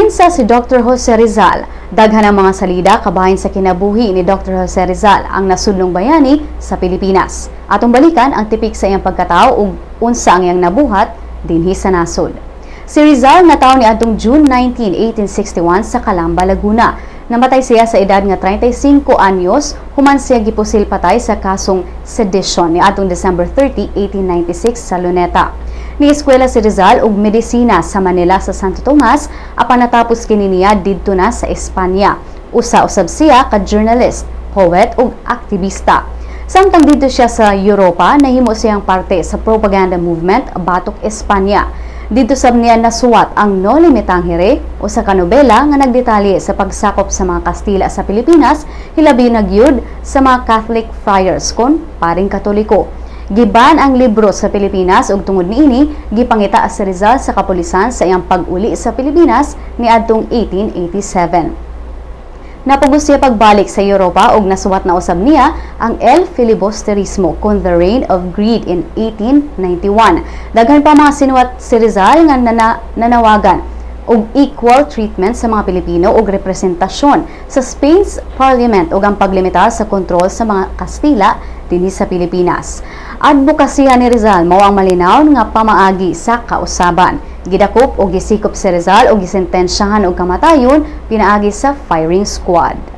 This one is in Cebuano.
Kinsa si Dr. Jose Rizal? Daghan ang mga salida kabahin sa kinabuhi ni Dr. Jose Rizal, ang nasudnong bayani sa Pilipinas. Atong balikan ang tipik sa iyang pagkatao ug unsa ang iyang nabuhat dinhi sa nasod. Si Rizal natawo niadtong June 19, 1861 sa Calamba, Laguna. Namatay siya sa edad nga 35 anyos human siya gipusil patay sa kasong sedition niadtong December 30, 1896 sa Luneta. Ni-eskwela si Rizal og medisina sa Manila sa Santo Tomas apan natapos kini niya didto na sa Espanya. Usa usab siya ka journalist, poet ug aktivista. Samtang didto siya sa Europa, nahimo siyang parte sa propaganda movement batok Espanya. Didto sab niya nasuwat ang Noli Me Tangere, usa ka nobela nga nagdetalye sa pagsakop sa mga Kastila sa Pilipinas, hilabi na gyud sa mga Catholic friars kon paring Katoliko. Giban ang libro sa Pilipinas ug tungod niini gipangita si Rizal sa kapulisan sa iyang pag-uli sa Pilipinas niadtong 1887. Napugos siya pagbalik sa Europa ug nasuwat na usab niya ang El Filibusterismo kon The Reign of Greed in 1891. Daghan pa mga sinuwat si Rizal nga nanawagan og equal treatment sa mga Pilipino ug representasyon sa Spain's Parliament ug ang paglimita sa kontrol sa mga Kastila dinhi sa Pilipinas. Adbokasiya ni Rizal mao ang malinaw nga pamaagi sa kausaban. Gidakop o gisikop si Rizal o gisentensyahan og kamatayon pinaagi sa firing squad.